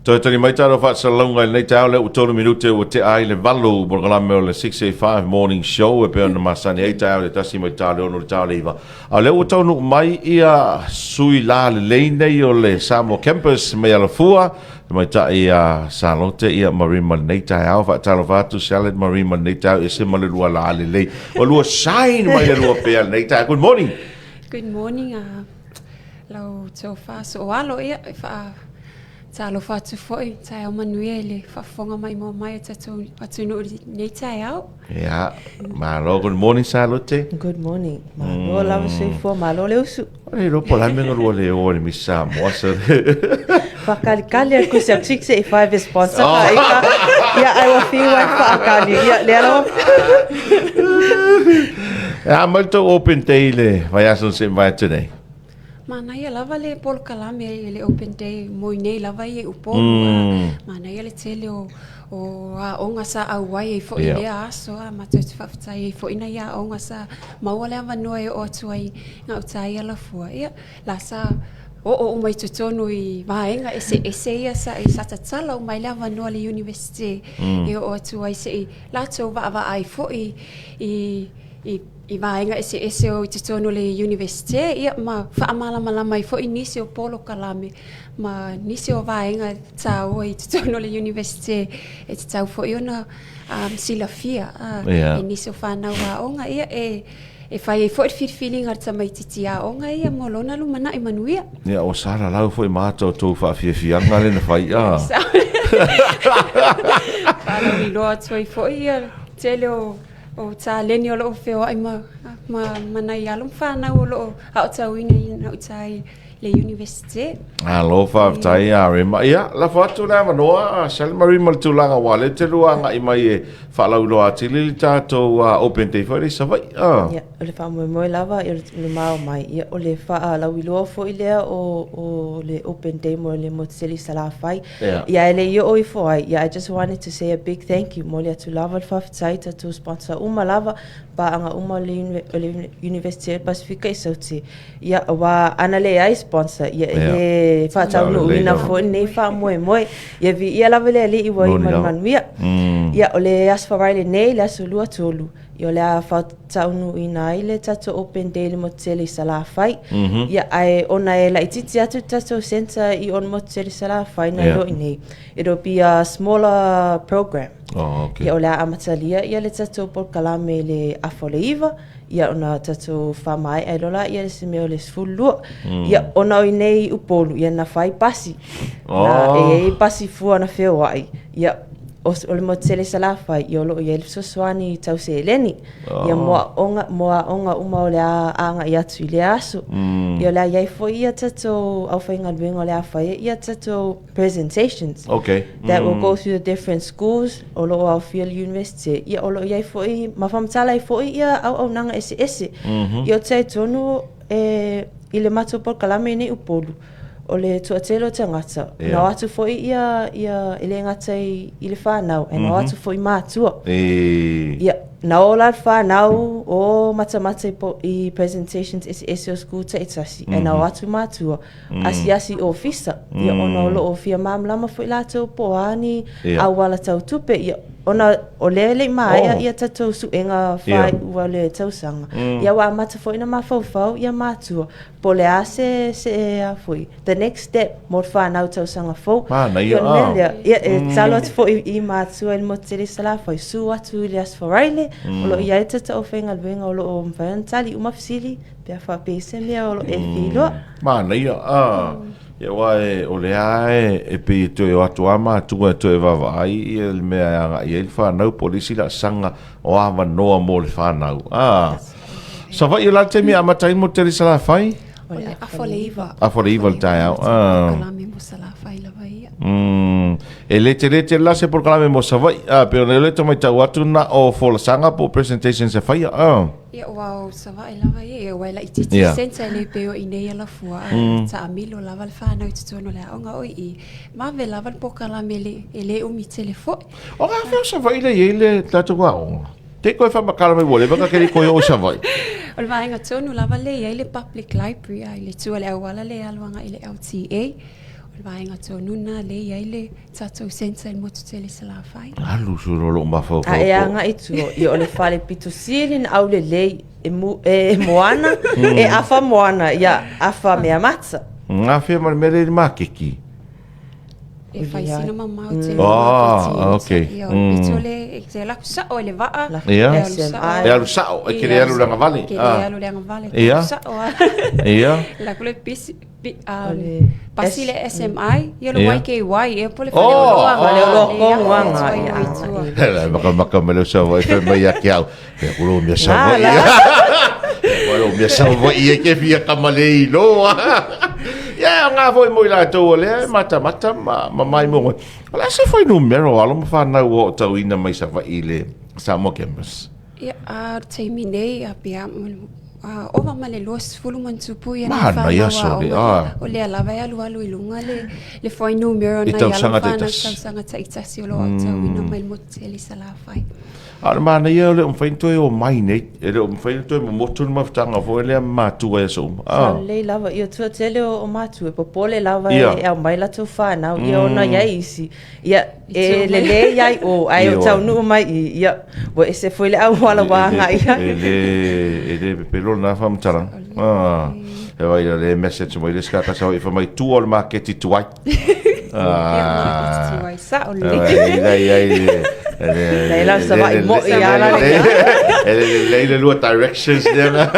Toe tali mai tātou faasalalauga i lenei taeao lea ua 3 minute ua tea ai le 8 polokalame o le 685 Morning Show e pei ona masani ai taeao le tasi mai le 6 le 9. A o lea ua taunuu mai ia sui la lelei nei o le Samoa Campus mai Alafua, tamaitai a Salote ia ma Rima lenei taeao. Faatalofa atu Salad ma Rima lenei taeao, ese ma le lua la lelei. O lua shine mai le lua pea lenei taeao. Good morning. Good morning, lau tofa soalo ia e faa Talofa atu foi, taeao manuia i le faafofoga maimoa mai a tatou atunuu i lenei taeao. Ia, malo. Good morning, Salote. Good morning. Malo mm. lava soifua, malo le usu. E iloa po o le a le mea na lua le o i le Miss Samoa. So... Whakalikali a kusi au 685 e sponsor oh. ka ika. Ia, ai wa fiu ai whaakali. Ia, lea lawa. A mai tou open day le vaiaso se vai atu nei. Manaia lava le polokalame i le Open Day mo i nei lava ia i Upolu. Mm. Manaia le tele o, o aoga sa auai ai foi yeah. lea aso a matou te faafetai ai foi nai aoga sa maua le avanoa e oo atu ai gauta i Alafua. Ia, la sa oo uma i totonu i vaega eseese ia sa, sa tatala uma ai le avanoa le University mm. e oo atu ai se'i latou vaavaai foi i i i vaega eseese o i totonu o le Iunivesite, ia, ma faamalamalama ai foi nisi o polokalame ma nisi o vaega taua i totonu o le Iunivesite e tatau foi ona um, silafia uh, yeah. e nisi o fanau aoga, ia, e, e fai ai foi le filifiliga a le tamaitiiti aoga ia mo lona lumanai manuia. Ia, o salalau foi ma ata o tou faafiafiaga lea na fai, ah. Faalauiloa atu ai foi ia tele o O taleni o lo o feoai ma, ma, ma nai alo ma fanau o lo o aotauina i gauta i le Universite. Alo, faafetai ia Rima. Ia, lafo atu le avanoa a Sally Marie ma le tulaga aua lea te lua agai mai e faalauiloa atili le tatou Open Day foi lea i Savaii. Ah. Ia, o le faamoemoe lava ia o le mao mai, ia o le faalauiloa foi lea o, o le Open Day mo le Motu Tele i Salafai. Yeah. Ia e le i oo ifo ai, ia I just wanted to say a big thank you, momoli atu lava le faafetai i tatou sponsor uma lava, paaga uma o le, o le Universite o le Pasefika i Saute. Ia aua ana leai sponsor, ia e le faataunuuina foi lenei faamoemoe. Ia viia lava le Alii ua iu ma le manuia. Mm. Ia o le Aso Faraile lenei, le aso 23, Ia o le a faataunuuina ai le tatou Open Day i le motu tele i Salafai. Mm -hmm. Ia ae ona e laitiiti atu le tatou centre i o le motu tele i Salafai nai yeah. lo i nei. It'll be a smaller program. Oh, okay. Ia o le a amatalia ia le tatou polokalame i le afa o le 9, ia ona tatou faamaea ai loa laia i se mea o le 12. Mm. Ia ona o i nei i Upolu, ia na fai pasi. Oh. Na e i ai pasi fua na feoai. Ia o, o le motu tele i Salafai, ia o lo o i ai le fesoasoani tau seleni. Oh. Ia mo aoga, mo aoga uma o le a agai atu i lea aso. Mm. Ia o le a i ai foi ia tatou aufaigaluega o le a fai ai ia tatou presentations. Okay. That will go through the different schools o lo o aofia le university. Ia o lo o i ai foi ma faamatala ai foi ia auaunaga eseese. Mm -hmm. Ia ou te talitonu e, i le matou polokalame nei Upolu, o le toatele o tagata, yeah. na o atu foi ia, ia e le gata i, i le whanau, e mm -hmm. na o mhm. atu foi mātua. E... Ia, na o la le whanau o matamata i, po, i presentations eseese o school taitasi, mm -hmm. e na o mhm. atu mātua, mm. asiasi ofisa, mm. ia ona o lo o fia māmalama foi latou po o a ni yeah. auala tau tupe, ia, ona o lea e le i maea oh. ia tatou suega faaiu yeah. le tausaga. Mm. Ia ua amata foi na mafaufau ia mātua. Po o le a se, se a foi, the next step mo le whanau tausaga fou. Manaia, Ia, o le mea ah. lea, ia, e tatalo atu foi i mātua i le motu tele i Salafai, su atu i le Aso Faraile, o lo o i ai te tata o faigaluega o lo o mafai ona tali uma fesili, pe a faapea i se mea o lo o e filoa. Manaia, ah. Ia aua e, o lea lava e, e pei e toe o atu lava matua e toe vaavaai ia le mea e agai ai le whanau po o le isi laasaga o avanoa mo le whanau. Ah. Savaii o le a le taimi e amata ai mo Tele Salafai? O le afa o le iva. Afa o le iva le taeao. Ah. Polokalame mo Salafai lava ia. Mm. E letelete la se polokalame mo Savaii. Ah, pe o le te matau atu na o folasaga po o presentations e faia. Ah. Ia, ua o Savaii lava ia, ia ua e laitiiti yeah. centre e le pei o i nei Alafua. Ah, mm. Taamilo lava le whanau i totonu o le aoga o i. Mave lava le polokalame le, e le umi tele foi. O ngā whea o Savaii le i ai le tatou aoga? Te koe whamakala mai ua leva ka keri koe o Savaii. O le vaega tonu lava le i ai le public library a i le tua le auala le alu agai i le LTA. O le vaega tonu lena lea e i ai le tatou centre i le motu tele i Salafai. Alu solo lou mafaufau. A e agai i tua, ia o le fale pito sili na aulelei e, mu, e moana, e afa moana, ia afa meamata. Gafea ma le mea lea i le makeki. E fai sina mamao tele Ah, okay. Ia, o le pito le, e te alu atu sao i le vaa. Ia. E alu sao. E alu sao, e te le alu le agavale. E te le alu le agavale, e te alu sao lava. Ia. Alu atu le pisi, pasi le SMI, ia le YKY, ia po o le faleoloa. Faleoloa tonu lava na. Ela makamaka mai le Savaii fai mai ia te au, Pea ku lou mea Savaii. Pea ku lou mea Savaii e ke fia kama le iloa. Ia, o ngā foi mo i latou o lea e matamata ma, ma mai mo. O le a se fuainumera o alo ma whanau o tauina mai Savaii le Samoa Campus? Ia, a o le taimi nei, a pea, a ova ma le 20 ma ni tupu ia Manaia sole, a. O lea lava e alualu i luga le, le fuainumera I nai alo tausaga ma whanau taitasi. tausaga taitasi o lo o aotauina mai le motu tele i Salafai. A o le manaia e le o mafai ona toe omai nei, e le o mafai ona toe momotu le mafutaga foi lea ma matua i aso uma. Sa lelei lava, ia tua tele o matua e popole lava e aumai latou fanau, ia ona i ai isi, ia e lelei ai o, ae o taunuu mai i, ia ua ese foi le auala ua agai i ai. E le, e le pepelo lena faamatalaga. E vaai la le message mai le isi kaka sa fai mai tua o le maketi tuai. Tuai sao lelei. Lei ai le Lei la Savaii moi a la le. E le lelei le lua directions lea.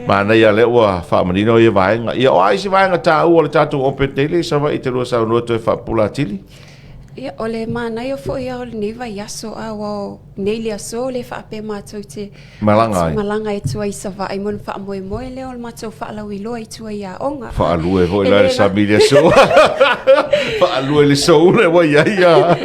Manaia lea ua faamanino ia vaega. Ia o a isi vaega taua o le tatou Open Day i Savaii te lua saunoa toe faapupula atili? Ia, o le manaia foi lava o lenei vaiaso, a ua o nei le aso le faapea matou te Malaga ai. Malaga ai tua i Savaii mo le faamoemoe lea o le matou faalauiloa i tua i aoga. Faalue foi la i le sami i le aso. Faalue i le soule ua i ai a.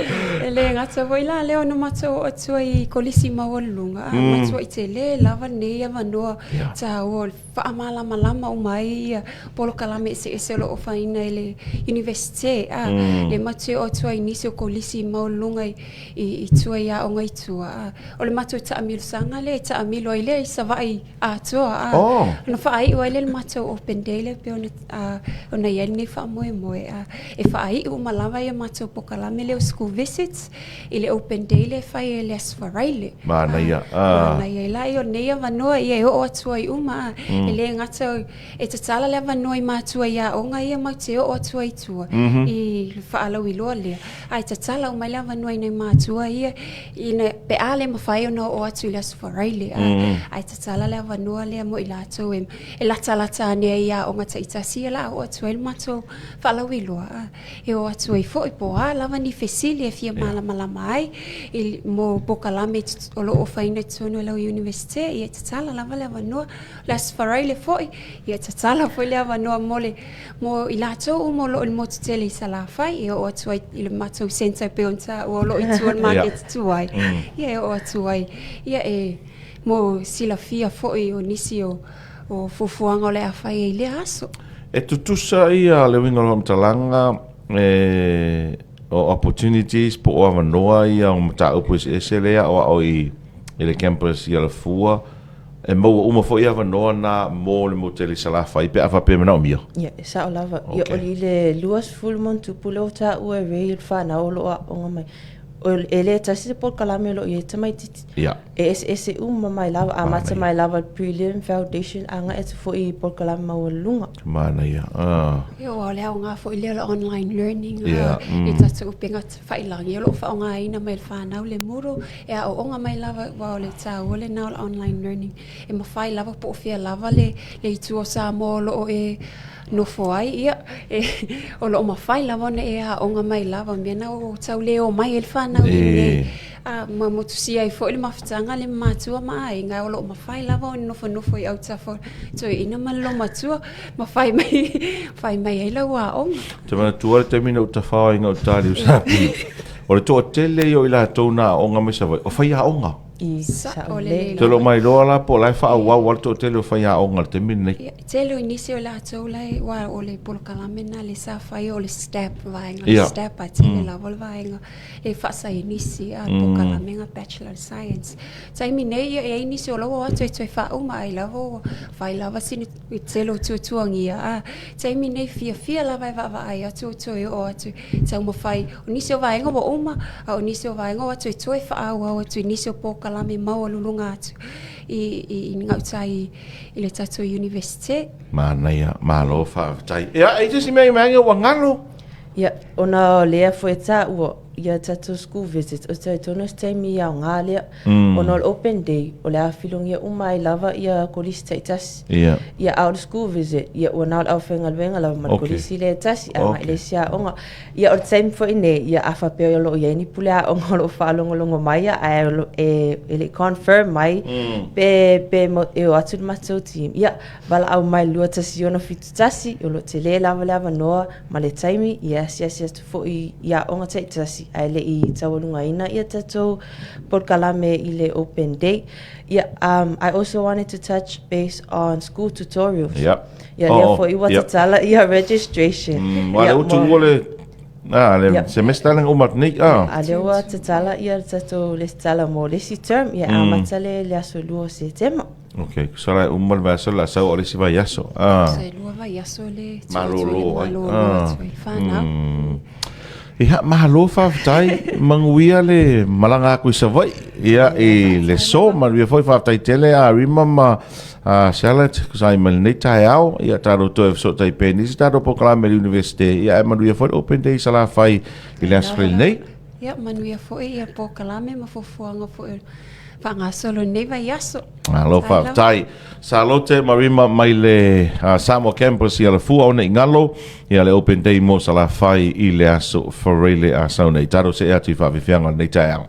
E le gata foi la lea ona matou oo atu ai i Kolisi Maualuluga, a matuai tele lava lenei avanoa taua o le faamalamalama uma ai ia polokalame eseese o lo o ofaina e le Iunivesite, a le matou te oo atu ai i nisi o Kolisi Maualuluga i i tua i aoga i tua. A, o le matou taamilosaga lea e taamilo ai lea i Savaii atoa. A, oh. Ona faaiu ai lea le matou open day lea pei ona, a, ona i ai lenei faamoemoe. A, e faaiu uma lava ia matou pokalame lea o school visits i le open day lea e fai ai le Aso Faraile. Manaia. A, manaia. La ia o lenei avanoa ia e oo atu ai uma. A, E le gata E tatala le avanoa i matua i aoga ia matou te oo atu ai i tua i le faalauiloa lea, ae tatala uma ai le avanoa i nai matua ia ina pe a le mafai ona oo atu i le Aso Faraile, a, ae tatala le avanoa lea mo i latou e e latalata ane ai i aoga taitasi ia la a oo atu ai le matou faalauiloa, a, e oo atu ai foi po o a lava ni fesili e fia malamalama ai i mo polokalame o lo o ofaina i totonu o lau Iunivesite, ia e tatala lava le avanoa. Le Aso Faraile foi, ia tatala foi le avanoa mo le mo i latou uma o lo o i le motu tele i Salafai e oo atu ai i le matou centre e pei ona taua o lo o i tua i le maketi tuai, ia e oo atu ai ia e mo silafia foi o nisi o o fuafuaga o le a fai ai i lea aso. E tutusa ia le uiga o le faamatalaga e o opportunities po o avanoa ia o mataupu eseese lea e aoao i le campus i Alafua E maua uma foi avanoa na mo le motele i Salafai pe a faapea e manaomia? Ia, e sao lava. Ia, o i le 20 ma ona tupu lea ua taua e Ray le fanau o lo o aooga mai. O, e le tasi se polokalame o lo o i ai tamaititi. Ia. E eseese uma mai lava, amata mai lava i le prelim, foundation, agai atu foi i polokalame maualuluga. Manaia. Ah. Ia, aua o le aoga foi lea o le online learning, Ia, a, i tatou upega tafailagi o lo o faaaogaina mai e le fanau le Moodle, E aoaoga mai lava aua o le taua lena o le online learning. E mafai lava po o fea lava le le itu o Samoa o lo o e nofo ai, ia, e, o lo o mafai lava ona e aoga mai lava. O mea na ua tau le omai ai le fanau i inei. A, ma motusia ai foi le mafutaga le matua ma aiga, o lo o mafai lava ona nofonofo i autafa o toeaina ma le olomatua ma fai mai, fai mai ai lau aoga. Ou te manatua le taimi na ou tafao ai i gauta i Usapi. O le toatele ia o i latou na aoga mai Savaii, o faiaoga. I Sao lelei Te lo lava. mai loa la po o la e faaauau lava le toatele o faiaoga i le taimi lenei. Ia, tele o nisi o latou la e, aua o le polokalame lena lea sa fai o le STEP vaega, le STEP a tele lava le vaega e faasaienisi a le polokalame lena Bachelor of Science. Taimi nei ia e i ai nisi o la ua o atu e toe faauma ai lava ua fai lava sina tele o tuatuagia a. Taimi nei fiafia lava e vaavaai atu ua toe oo atu taumafai O nisi o vaega ua uma, a o nisi o vaega o atu e toe faaauau atu i nisi o polokalame maualuluga atu i, i, i gauta i, i le tatou Iunivesite. Manaia, malo faafetai. Ia, e i ai se isi mea i mea ua galo? Ia, ona o lea foi e taua ia tatou school visits, o se tonu o se taimi aoga lea. Ona o le open day, o le a filogia uma ai lava ia kolisi taitasi. Ia. Ia, a o le school visit, ia ua na o le aufaigaluega lava ma le kolisi lea e tasi, agai i le isi aoga. Ia, o le taimi foi nei, ia a faapea o lo o i ai ni pule aoga o lo o faalogologo mai, ia, ae o lo, e, e le i confirm mai, pe, pe e o atu le matou team. Ia, valaau mai i le 21671, o lo o tele lava le avanoa ma le taimi, ia e asiasi atu foi i aoga taitasi, ae le i taualugaina ia tatou polokalame i le open day. Ia, I also wanted to touch base on school tutorials. Ia. Ia, lea foi ua tatala ia registration. Aua lea ua tuua le, ah, le semester lea na uma atu nei. Ah. A lea ua tatala ia le tatou lesitala mo le isi term, ia e amata le le aso 2 o Setema. Okay, tusa la e uma le vaiaso le a sau o le isi vaiaso. Ah. Tusa e lua vaiaso le Malolo ai. Malolo atu ai whanau. Ia, malo faafetai, manuia le malaga atu i Savaii, ia, i le so, manuia foi, faafetai tele a Rima ma a Charlotte, tusa ai ma lenei taeao, ia, tatou toe fesootai pea i nisi tatou polokalame a le Iunivesite, ia, ae manuia foi le Open Day i Salafai i le Aso Faraile nei. Ia, manuia foi ia polokalame ma fuafuaga foi o faagasolo i lenei vaiaso. Malo faafetai. Salote ma Rima mai le Samoa Campus i Alafua ona i Galo, ia le Open Day mo Salafai i le Aso Faraile a sau nei. Tatou see atu i faafeafeaga o lenei taeao.